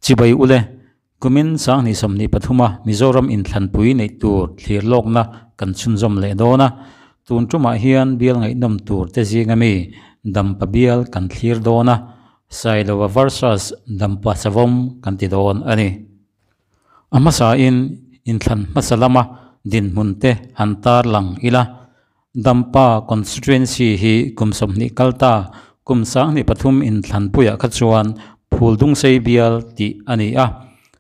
Chibai ule, kumin 2023 a Mizoram inthlanpui neih tur thlir lawkna kan chhunzawm leh dawn a. Tun tumah hian bial ngaihnawm tur te zinga mi Dampa bial kan thlir dawn a, Sailova versus Dampa Savawm kan ti dawn a ni. A hmasain inthlan hmasa lama dinhmun te han tarlang ila. Dampa Constituency hi kum 20 kal ta kum 2003 inthlanpuiah kha chuan Phuldungsei bial tih a ni a.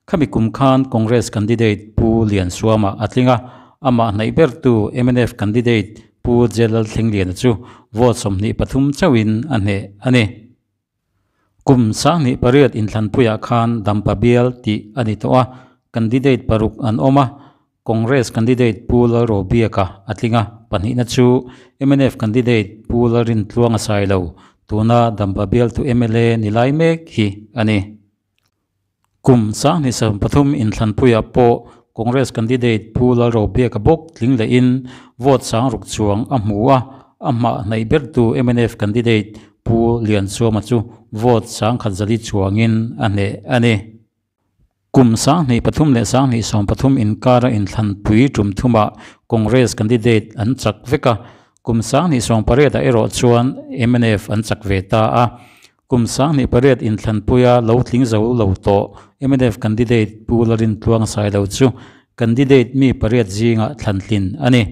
Khami kum khan Congress candidate Pu Liansuama a tling a, amah hnaih bertu mnf candidate Pu Jelal Thlengliana chu vote 23 chauhin a hneh a ni. Kum 2008 inthlanpuiah khan Dampa bial tih a ni tawh a, candidate paruk an awm a, Congress candidate Pu Lalrobiaka a tling a, pahnihna chu mnf candidate Pu Lalrintluanga Sailo, tuna Dampa bialtu mla ni lai mek hi a ni. Kum 2023 inthlanpuiah pawh Congress candidate Pu Lalrobiaka bawk tling lehin vote 6000 chuang a hmu a, amah hnaih bertu mnf candidate Pu Liansuama chu vote 1400 chuangin a hneh a ni. Kum 2003 leh 2023 inkara inthlanpui tum thuma Congress candidate an chak vek a, kum 2028 ah erawh chuan mnf an chak ve ta a. Kum 2008 inthlanpuia lo tling zo lo tawh mnf candidate Pu Lalrintluanga Sailo chu candidate mi pariat zinga thlantlin a ni.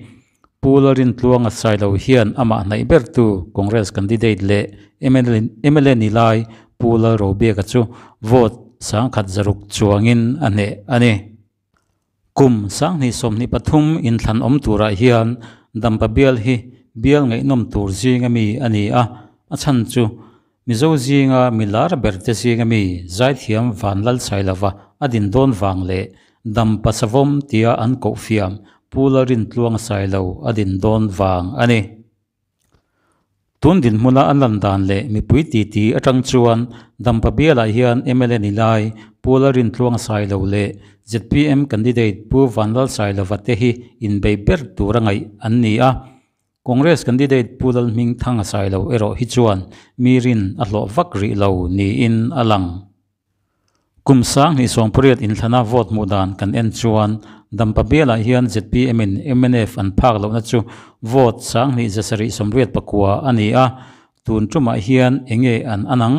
Pu Lalrintluanga Sailo hian amah hnaih bertu Congress candidate leh MLA ni lai Pu Lalrobiaka chu vote 1600 chuangin a hneh a ni. Kum 2023 inthlan awm turah hian Dampa bial hi bial ngaihnawm tur zinga mi a ni a, a chhan chu Mizo zinga milar ber te zinga mi Zaithiam Vanlal Sailova a din dawn vang leh Dampa Savawm tia an koh fiam Pu Lalrintluanga Sailo a din dawn vang a ni. Tun dinhmuna an lan dan leh mipui titi atang chuan Dampa bialah hian MLA ni lai Pu Lalrintluanga Sailo leh ZPM candidate Pu Vanlal Sailova te hi inbei ber tur a ngaih an ni a. Congress candidate Pu Lalhmingthanga Sailo erawh hi chuan mi rin a hlawh vak rih lo niin a lang. Kum 2018 inthlana vote hmuh dan kan en chuan Dampa bialah hian ZPM in mnf an phak lohna chu vote 2789 a ni a, tun tumah hian enge an anang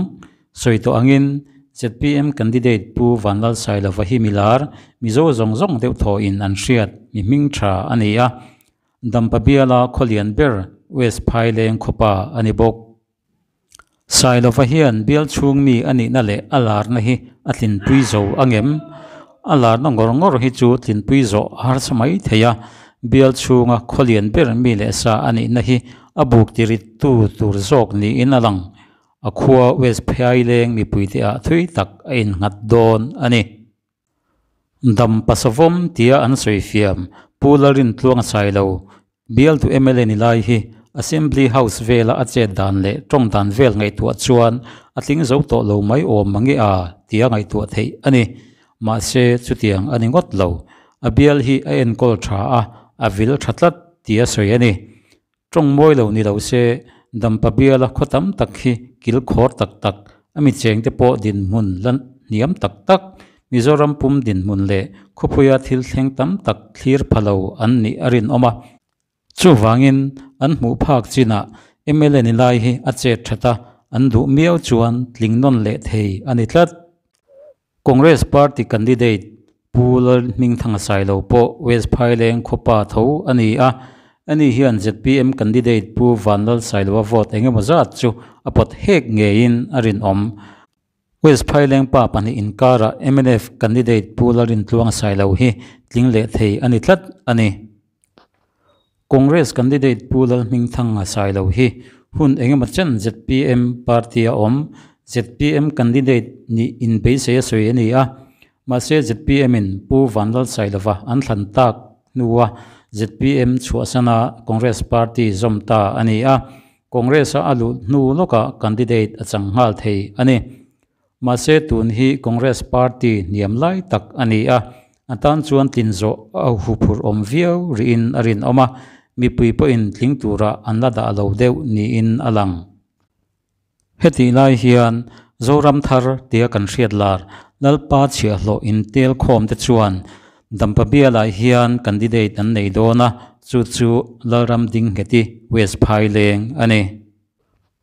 sawi tawh angin ZPM candidate Pu Vanlal Sailova hi milar Mizo zawng zawng deuh thaw in an hriat mi hming tha a ni a. Dampa biala khawlian ber West Phaileng khawpa a ni bawk. Sailova hian bial chhung mi a nihna leh a larna hi a tlinpui zo angem? A larna ngawr ngawr hi chu tlinpui zawh a harsa mai thei a, bial chhunga khawlian ber mi leh sa a nihna hi a buk tirit tu tur zawk niin a lang. A khua West Phaileng mipuite ah thui tak a innghat dawn a ni. Dampa Savawm tia an sawi fiam Pu Lalrintluanga Sailo bialtu MLA ni lai hi Assembly House vela a chet dan leh tawng dan vel ngaihtuah chuan a tling zo tawh lo mai awm mange a tia ngaihtuah theih a ni. Mahse chutiang a ni ngawt lo. A bial hi a enkawl tha a, a vil tha tlat tia sawi a ni. Tawng mawi lo ni lo se Dampa biala khaw tam tak hi kil khawr tak tak a mi cheng te pawh dinhmun la hniam tak tak Mizoram pum dinhmun leh khawpuia thil thleng tam tak thlir pha lo an nih a rinawm a. Chuvangin an hmuh phak chinah MLA ni lai hi a chet that a, an duh miau chuan tling nawn leh thei a ni tlat. Congress party candidate Pu Lalhmingthanga Sailo pawh West Phaileng khawpa tho a ni a, ani hian ZPM candidate Pu Vanlal Sailova vote engemaw zat chu a pawt hek ngeiin a rinawm. West Phaileng pa pahnih inkarah mnf candidate Pu Lalrintluanga Sailo hi tling leh thei a ni tlat a ni. Congress candidate Pu Lalhmingthanga Sailo hi hun engemaw chen ZPM party a awm. ZPM candidate nih inbeisei a sawi a ni a, mahse ZPM in Pu Vanlal Sailova an thlan tak hnua ZPM chhuahsana Congress party zawm ta a ni a, Congress a a luh hnu lawkah candidate a chang nghal thei a ni. Mahse tun hi Congress party hniam lai tak a ni a, a tan chuan tlin zawh a huphurh awm viau rihin a rinawm a, mipui pawhin tling turah an la dah lo deuh niin a lang. Hetih lai hian Zoram thar tia kan hriat lar Lalpa chhiahhlawh intel khawmte chuan Dampa bialah hian candidate an nei dawn a, chu chu Lalramdingngheti West Phaileng a ni.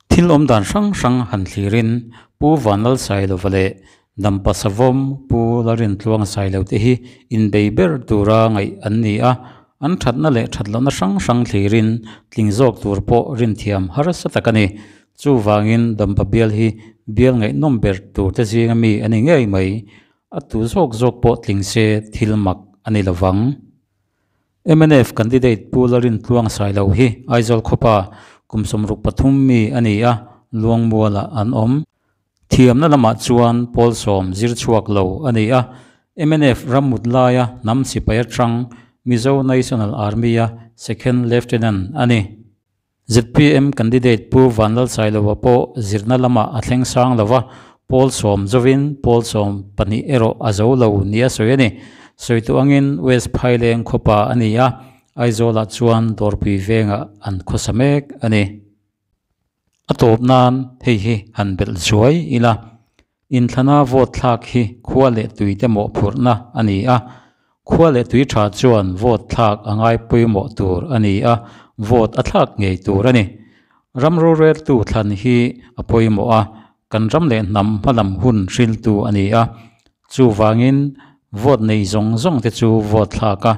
Thil awm dan hrang hrang han thlirin Pu Vanlalsailova leh Dampa Savawm Pu Lalrintluanga Sailo te hi inbei ber tura ngaih an ni a, an thatna leh thatlohna hrang hrang thlirin tling zawk tur pawh rinthiam harsa tak a ni. Chuvangin Dampa bial hi bial ngaihnawm ber tur te zinga mi a ni ngei mai. A tu zawk zawk pawh tling se thil mak a ni lovang. Mnf candidate Pu Lalrintluang Sailo hi Aizawl khawpa kum 63 mi a ni a, Luangmualah an awm. Thiamna lamah chuan pawl sawm zir chhuak lo a ni a, mnf rammut laia hnam sipai atang Mizo National Army-a Second Lieutenant a ni. Zpm candidate Pu Vanlalsailova pawh zirna lamah a thleng sang lo va, pawl sawm zovin pawl 12 erawh a zo lo nia sawi a ni. Sawi tawh angin West Phaileng khawpa a ni a, Aizawlah chuan Dawrpui vengah an khawsa mek a ni. A tawp nan hei hi han belh zuai ila. Inthlana vote thlak hi khua leh tui te mawhphurhna a ni a. Khua leh tui tha chuan vote thlak a ngai pawimawh tur a ni a, vote a thlak ngei tur a ni. Ram roreltu thlan hi a pawimawh a, kan ram leh hnam hmalam hun hriltu a ni a. Chuvangin vote nei zawng zawng te chu vote thlak a,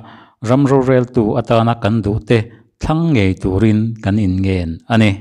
ram roreltu atana kan duh te thlang ngei turin kan inngen a ni.